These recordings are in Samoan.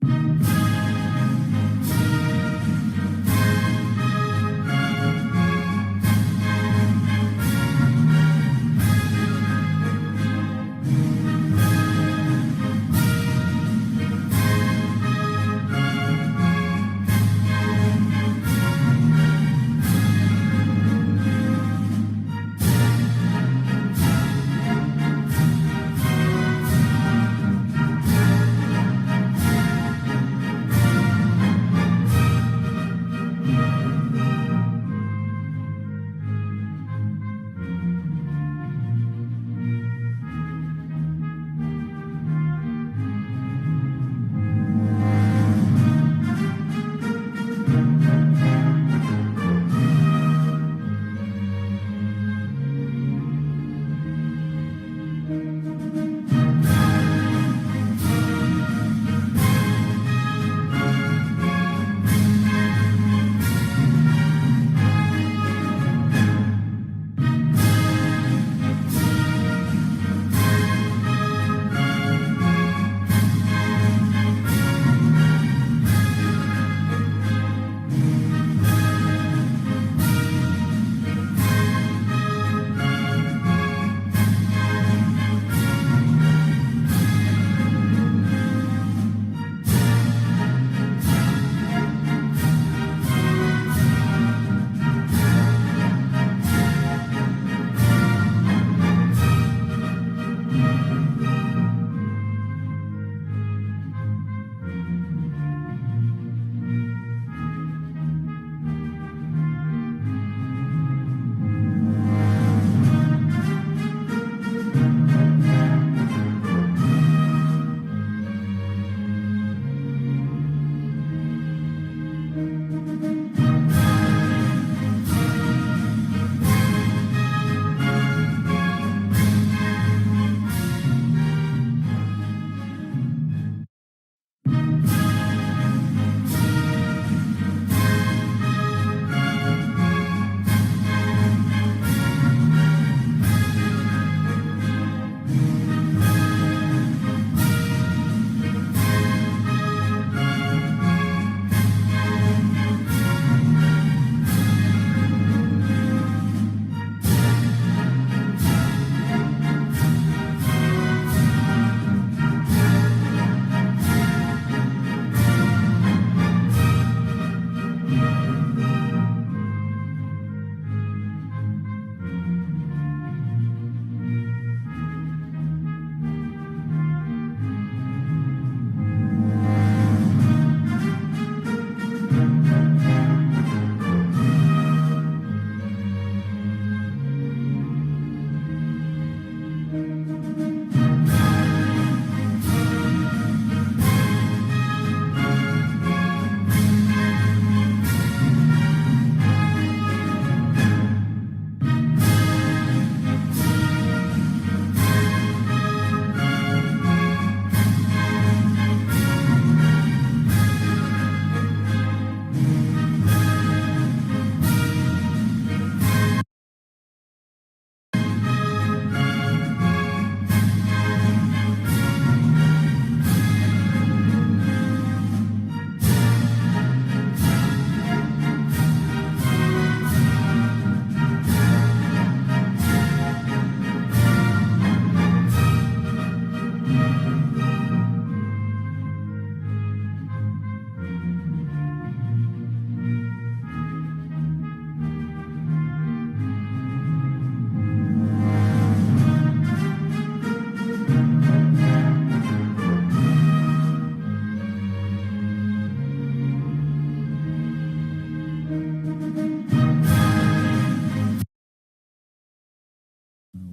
Now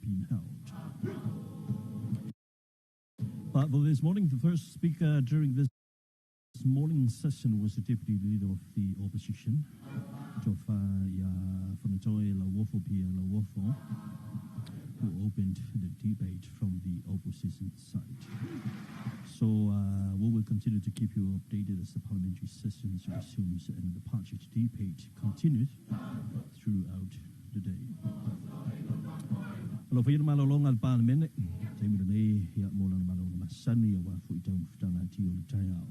being held. But this morning, the first speaker during this morning session was the deputy leader of the opposition, Tofa Fonotoe Lauofo Pierre Lauofo, who opened the debate from the opposition side. So we will continue to keep you updated as the parliamentary session resumes and the budget debate continues throughout the day. Alofa ia le malologa a le Palemene, taimi lenei ia mo lana malologa. masani aua foi taumafataga ati o le taeao.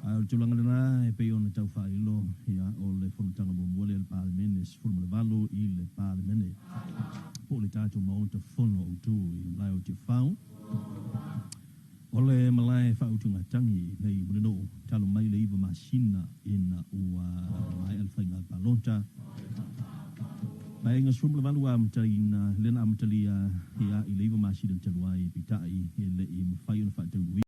Ae o le tulaga lena e pei ona tau faailo, ia, o le fonotaga muamua lea a le Palemene, 18 i le Palemene, po o le tatou Maota Fono Autu i le malae o Tiafau. O le malae faautugatagi nei i Mulinuu, talu mai le 9 masina ina ua maea le faiga palota. Vaega 18 amataina lea na amatalia ia i le 9 masina talu ai, peitai e le i mafai ona faataunuuina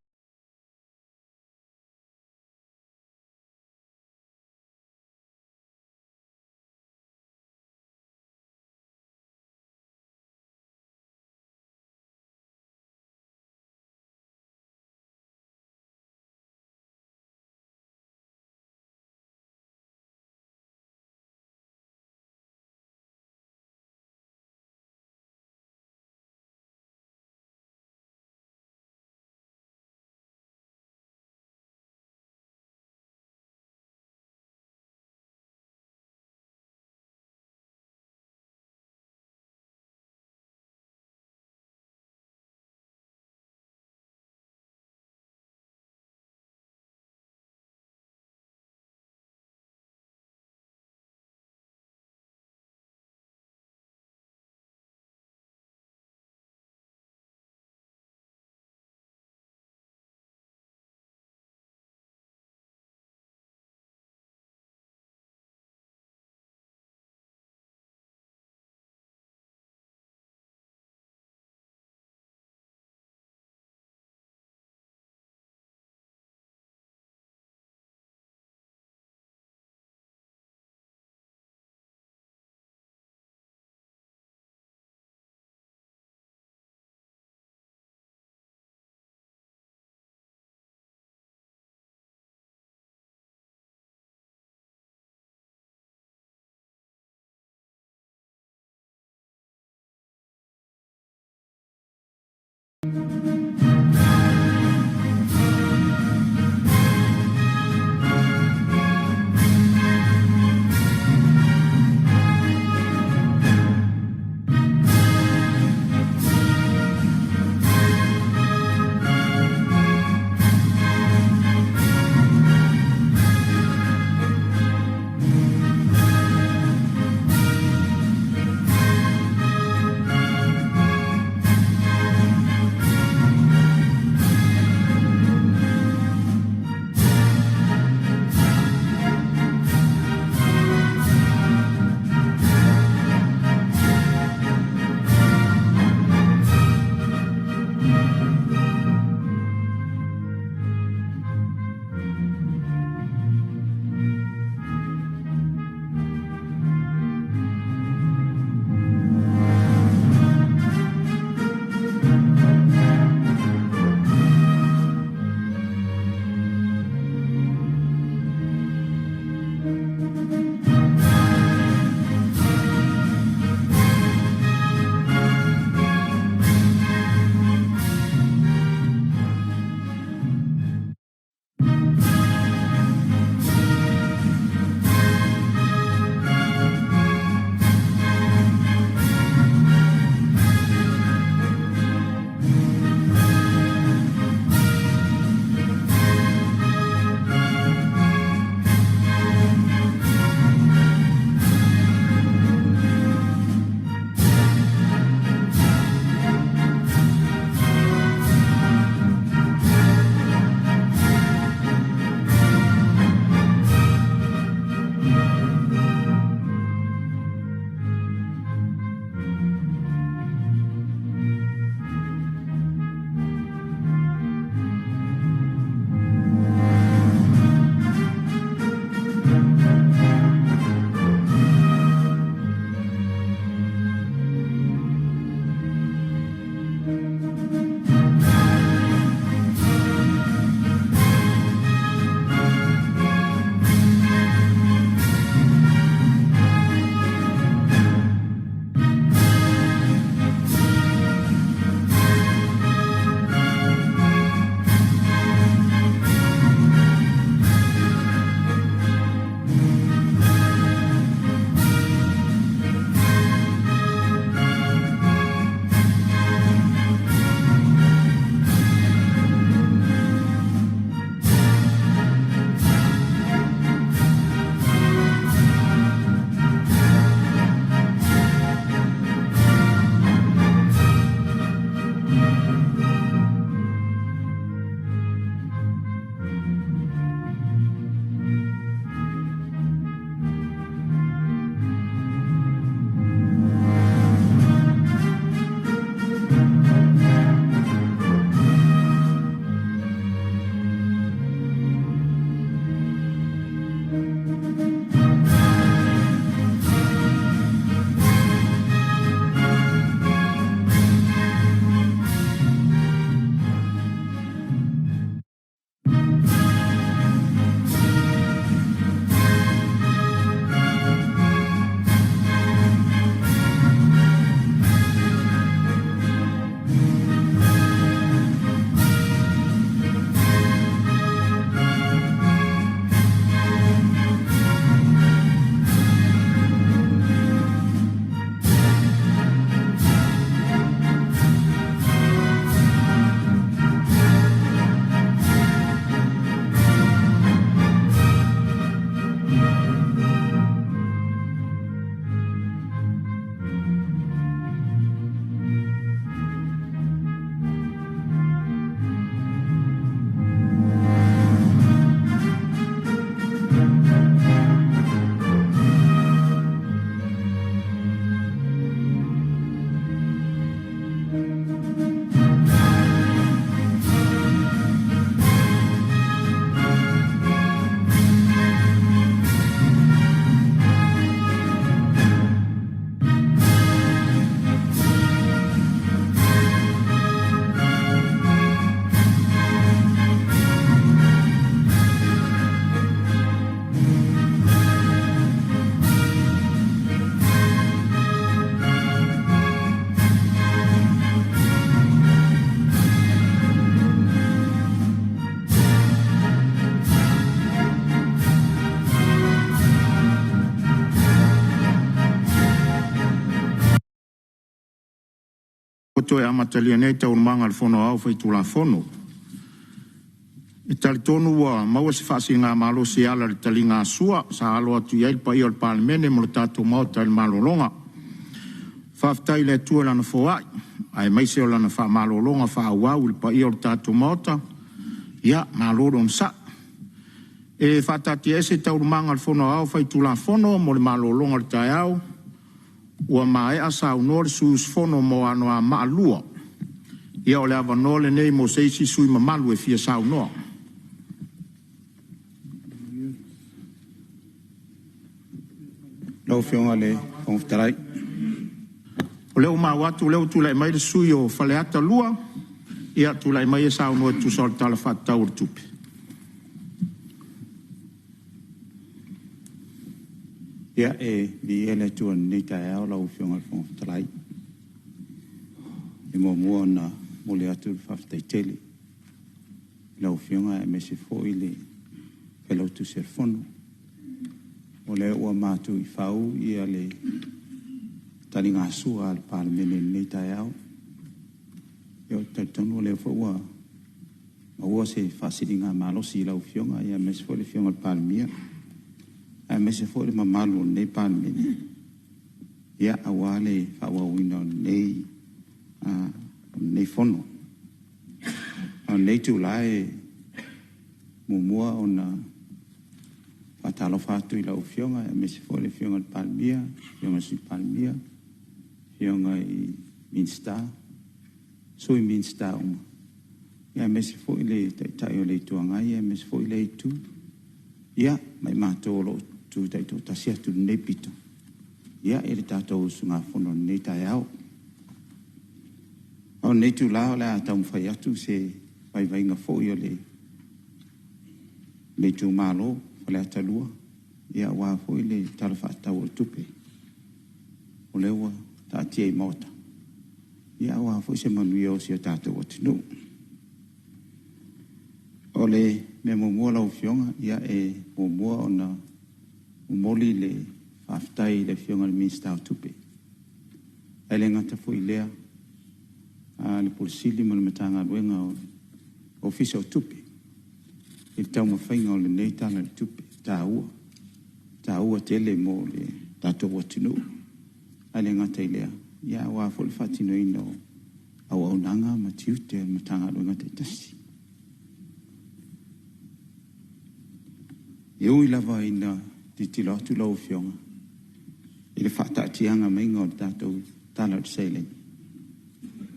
toe amatalia nei Taualumaga a le Fono Aoao Faitulafono. E talitonu ua maua se faasiligamalosi e ala i le taligasua sa alo atu ai le paia o le Palemene ma le tatou Maota i le malologa. Faafetai i le Atua i Lana foai, aemaise o Lana faamalologa faaauau i le paia o le tatou Maota. Ia malo le onosai. E faataatiaese Taualumaga a le Fono Aoao Faitulafono mo le malologa o le taeao ua maea saunoa le sui usufono mo Anoamaa 2. Ia o le avanoa lenei mo se isi sui usufono mamalu e fia saunoa. Lau Afioga i le Fofoga Fetalai. O lea ua maua atu o lea ua tulai mai le sui usufono mo Faleata 2. Ia, tulai mai e saunoa e tusa o le Tala Faatatau o le Tupe. Ia, e viia le Atua i lenei taeao lau Afioga i le Fofoga Fetalai. E muamua ona momoli atu le faafetai tele i lau Afioga aemaise foi le Failautusi o le Fono, o lea ua matu i fau le taligasua a le Palemene i lenei taeao. Ou te talitonu o lea foi ua maua se faasiligamalosi i lau Afioga aemaise foi le Afioga i le Palemia, aemaise foi le mamalu o lenei Palemene, aua le faaauauina o lenei Fono. A o lenei itula e muamua ona faatalofa atu i lau Afioga aemaise foi le Afioga i le Palemia, le Afioga i le Sui Palemia, Afioga i Minisita, Sui Minisita uma, aemaise foi le Taitai o le Itu Agai aemaise foi lea Itu, ia ma i matou o lo o tutu taitoatasi atu i lenei pito i le tatou usugafono i lenei taeao. A o lenei itula o le a taumafai atu se vaivaiga foi o lenei itumalo o Faleata 2 aua foi le Tala Faatatau o le Tupe o lea ua taatia i maota aua foi se manuia o si o tatou atunuu. O le mea muamua lau Afioga, e muamua ona momoli le faafetai i le Afioga i le Minisita o Tupe, ae le gata foi i lea o le Ofisa Sili o Pulega ma le Matagaluega o le Ofisa o Tupe i le taumafaiga o lenei Tala o le Tupe taua, e taua tele mo le tatou atunuu. Ae le gata i lea, aua foi le faatinoina o auaunaga ma tiute o Matagaluega taitasi. E ui lava ina tilotilo atu lau Afioga i le faataatiaga mai o le tatou tala o le seleni,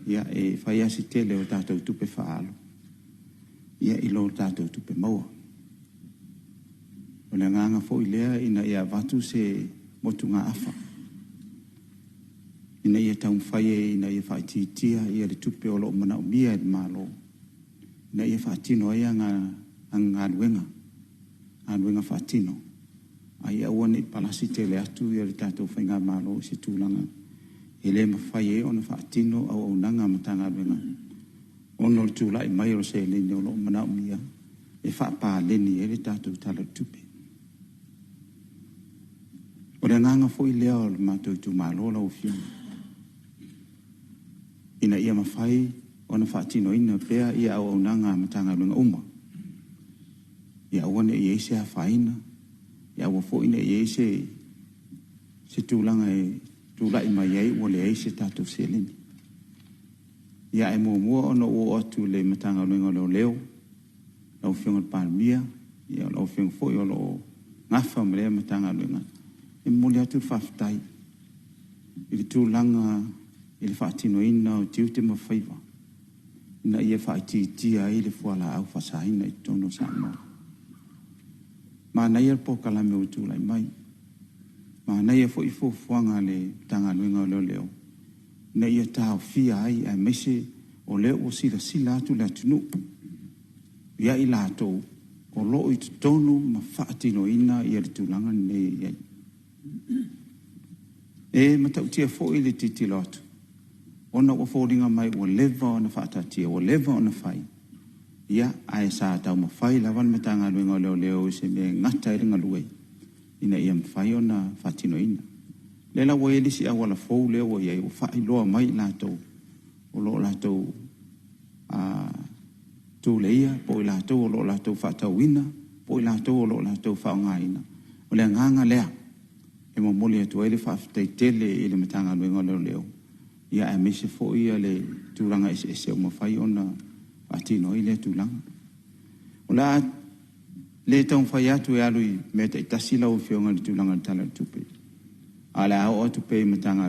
e fai lava si tele o tatou tupe faaalu i lo tatou tupe maua. O le agaga foi lea ina ia avatu se motugaafa ina ia taumafai ai ina ia faaitiitia le tupe o lo o manaomia e le Malo ina ia faatino ai ana galuega faatino, a ia aua ne i palasi tele atu le tatou faigamalo i se tulaga e le mafai ai ona faatino auaunaga a Matagaluega ona o le tulai mai o le seleni o lo o manaomia e faapaleni ai le tatou Tala o le Tupe. O le agaga foi lea o le matou itumalo lau Afioga, ina ia mafai ona faatinoina pea auaunaga a Matagaluega uma, ia aua ne i i ai se afaina, ia aua foi ne i i ai se tulaga e tulai mai ai ua leai se tatou seleni. Ae muamua ona ou oo atu i le Matagaluega o Leoleo, lau Afioga i le Palemia, o lau Afioga foi o lo o nafa ma lea Matagaluega, e momoli atu le faafetai i le tulaga i le faatinoina o tiute ma faiva ina ia faaitiitia ai le fualaau faasaina i totonu o Samoa. Manaia le polokalame ua tulai mai, manaia foi fuafuaga a le Matagaluega o Leoleo ina ia taofia ai, aemaise o lea ua silasila atu le atunuu ia i latou o lo o i totonu ma faatinoina le tulaga lenei e i ai. E matautia foi le tilotilo atu ona ua foliga mai ua leva ona faataatia, ua leva ona fai, ae sa taumafai lava le Matagaluega o Leoleo i se mea e gata ai le galue ina ia mafai ona faatinoina. O lea la ua i ai le isi auala fou lea ua i ai, ua faailoa mai i latou o lo o latou tuleia, po o i latou o lo o latou faatauina, po o i latou o lo o latou faaaogaina. O le agaga lea e momoli atu ai le faafetai tele i le Matagaluega o Leoleo, aemaise foi le tulaga eseese ua mafai ona faatino ai lea tulaga. O le a le taumafai atu e alu i mea taitasi lau Afioga i le tulaga o le Tala o le Tupe, ae o le a oo atu pea i Matagaluega.